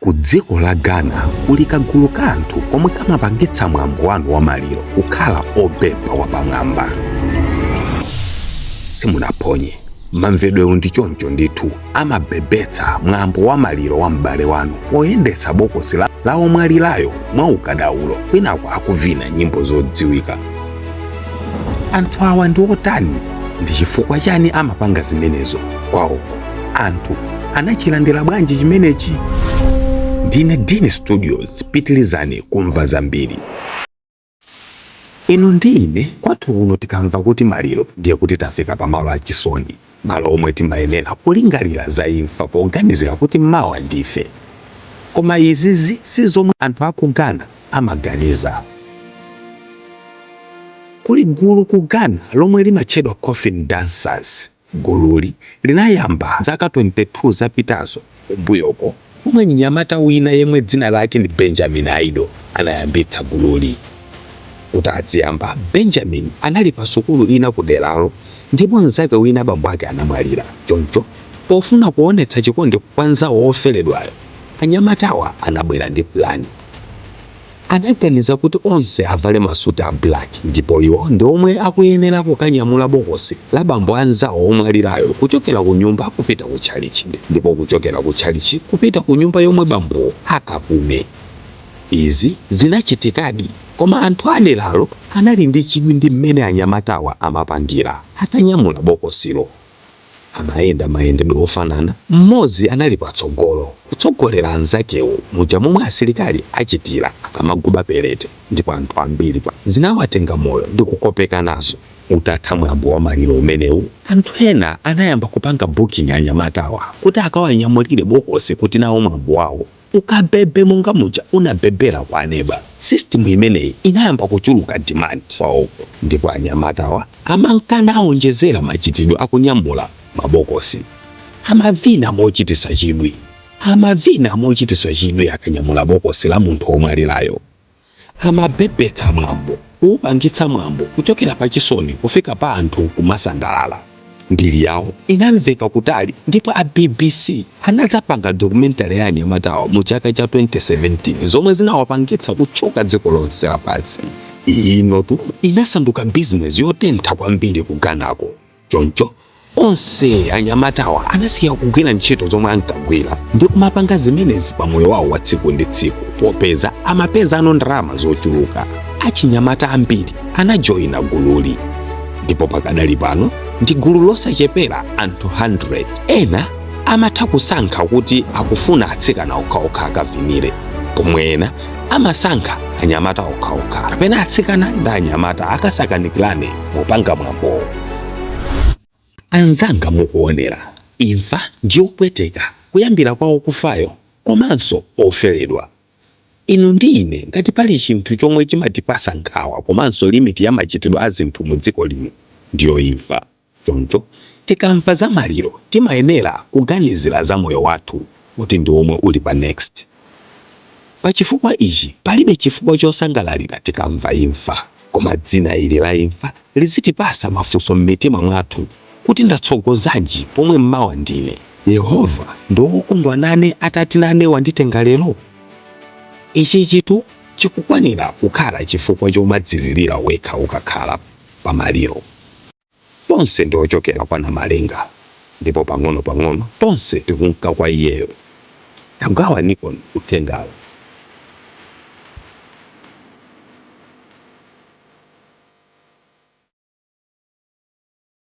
Ku dziko la Ghana kuli kagulu ka anthu komwe kamapangitsa mwambo wanu wa maliro kukhala obeba wapamwamba. Simunaphonye, mamvedwewo ndi choncho ndithu, amabebetsa mwambo wa maliro wa m'bale wanu poyendetsa bokosi la omwalirayo mwa ukadaulo kwinaku akuvina nyimbo zodziwika. Anthu awa ndi otani? Ndi chifukwa chani amapanga zimenezo kwawoko? Anthu anachilandira bwanji chimenechi? Ndine Dini Studios, pitilizani kumva zambiri. Inu ndi ine kwathu kuno tikamva kuti maliro ndiye kuti tafika pamalo achisoni, malo omwe timayenera kulingalira za imfa poganizira kuti mawa ndife. Koma izizi si zomwe anthu a ku Ghana amaganiza. Kuli gulu ku Ghana lomwe limatchedwa Coffin Dancers. Gululi linayamba zaka 22 zapitazo kumbuyoko pomwe mnyamata wina yemwe dzina lake ndi Benjamin Aidoo anayambitsa gululi. Kuti adziyamba, Benjamin anali pa sukulu ina ku deralo ndipo mnzake wina bambo ake anamwalira. Choncho pofuna kuonetsa chikondi kwa nzawo woferedwayo, anyamatawa anabwera ndi pulani. Anaganiza kuti onse avale masuti a black ndipo iwo ndi omwe akuyenera kukanyamula bokosi la bambo anzawo omwalirayo kuchokera kunyumba kupita ku tchalitchi ndipo kuchokera ku tchalitchi kupita ku nyumba yomwe bambowo akapume. Izi zinachitikadi koma anthu a deralo anali ndi chidwi ndi mmene anyamatawa amapangira atanyamula bokosilo. Amayenda mayendedwe ofanana, mmodzi anali patsogolo, kutsogolera anzakewo muja momwe asilikali achitira akamaguba pelete ndipo anthu ambiri zinawatenga moyo ndi kukopeka nazo. Utatha mwambo wa maliro umenewu, anthu ena anayamba kupanga booking anyamatawa kuti akawanyamulire bokosi kuti nawo mwambo wawo ukabebe monga muja unabebera kwa aneba. System imeneyi inayamba kuchuluka demand kwawoko ndipo anyamatawa amankana aonjezera machitidwe akunyamula mabokosi. Amavina mochititsa chidwi. Amavina mochititsa chidwi akanyamula bokosi la munthu womwalirayo. Amabebetsa mwambo, kuupangitsa mwambo kuchokera pa chisoni kufika pa anthu kumasangalala. Mbiri yawo inamveka kutali ndipo a bbc anadzapanga documentary ya anyamatawa mu chaka cha 2017 zomwe zinawapangitsa kutchuka dziko lonse lapansi. Iyi inotu inasanduka bizinesi yotentha kwambiri ku Ghanako. Choncho, onse anyamatawa anasiya kugwira ntchito zomwe ankagwira ndi kumapanga zimenezi pa moyo wawo wa tsiku ndi tsiku popeza amapezano ndalama zochuluka. Achinyamata ambiri anajoyina gululi ndipo pakadali pano ndi gulu losachepera anthu 100. Ena amatha kusankha kuti akufuna atsikana okhaokha akavinire, pomwe ena amasankha anyamata okhaokha kapena atsikana ndi anyamata akasakanikirane popanga mwambowo. Anzanga mukuonera, imfa ndiyopweteka kuyambira kwa okufayo komanso oferedwa. Inu ndi ine ngati pali chinthu chomwe chimatipasa nkhawa komanso limit ya machitidwe a zinthu mu dziko lino ndiyo imfa. Choncho tikamva za maliro timayenera kuganizira za moyo wathu kuti ndi omwe uli pa next. Pa chifukwa ichi palibe chifukwa chosangalalira tikamva imfa, koma dzina ili la imfa lizitipasa mafunso mmitima mwathu kuti ndatsogozanji pomwe mmawa ndine? Yehova ndi wokondwa nane atati nane wanditenga lero? Ichichitu chikukwanira kukhala chifukwa chomadzilirira wekha ukakhala pamaliro. Tonse ndi ochokera kwa Namalenga, ndipo pang'ono pang'ono tonse tikunka kwa iyeyo. Tagawanikoni uthengawu.